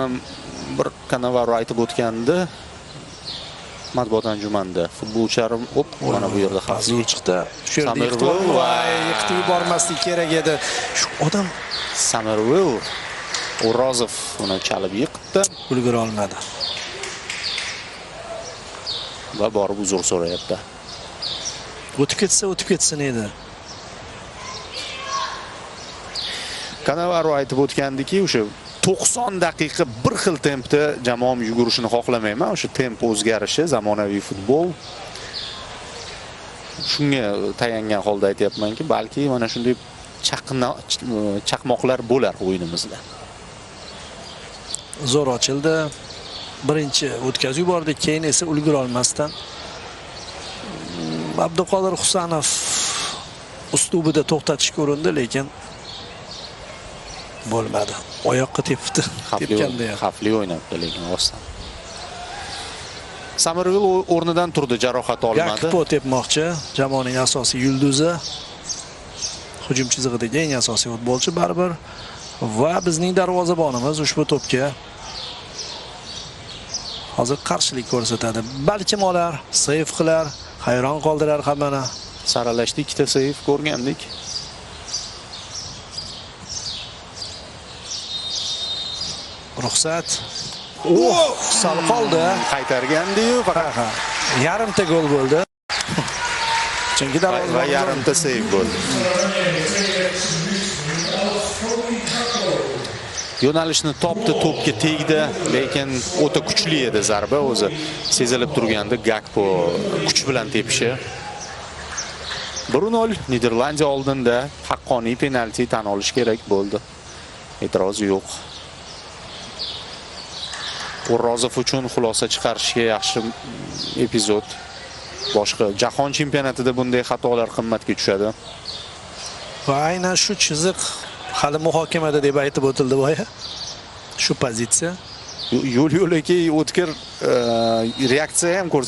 ham bir Cannavaro aytib o'tgandi matbuot anjumanda. Futbolchilarim, op, mana bu yerda xavfli chiqdi. Shu yerda yiqitib, voy, yiqitib yubormaslik kerak edi. Shu odam Somerville O'rozov uni chalib yiqitdi. Ulgura olmadi. Va borib uzr so'rayapti. O'tib ketsa, o'tib ketsin edi. Cannavaro aytib o'tgandiki, o'sha 90 daqiqa bir xil tempda jamoam yugurishini xohlamayman. O'sha temp o'zgarishi, zamonaviy futbol. Shunga tayangan holda aytyapmanki, balki mana shunday chaqmoqlar bo'lar o'yinimizda. Zo'r ochildi. Birinchi o'tkazib yubordi, keyin esa ulgura olmasdan Abduqodir Husanov uslubida to'xtatishga urindi, lekin bo'lmadi. Oyoqqa tepdi. Tepganda ham xavfli o'ynabdi, lekin rostdan. Somerville o'rnidan turdi, jarohat olmadi. Gakpo tepmoqchi, jamoaning asosiy yulduzi. Hujum chizig'idagi eng asosiy futbolchi baribir va bizning darvozabonimiz ushbu to'pga hozir qarshilik ko'rsatadi. Balkim olar, seyf qilar, hayron qoldirar hammani. Saralashda ikkita seyf ko'rgandik. Ruxsat. Oh, sal qoldi. Qaytargandi-yu, faqat yarimta gol bo'ldi. Chunki darvozabon va yarimta seyf bo'ldi. Yo'nalishni topdi, to'pga tegdi, lekin o'ta kuchli edi zarba o'zi. Sezilib turgandi Gakpo kuch bilan tepishi. 1-0 Niderlandiya oldinda. Haqqoniy penalti tan olish kerak bo'ldi. E'tiroz yo'q. O'rozov uchun xulosa chiqarishga yaxshi epizod. Boshqa jahon chempionatida bunday xatolar qimmatga tushadi. Va aynan shu chiziq hali muhokamada deb aytib o'tildi boya. Shu pozitsiya. Yo'l yo'lakay o'tkir reaksiya ham ko'rsatdi.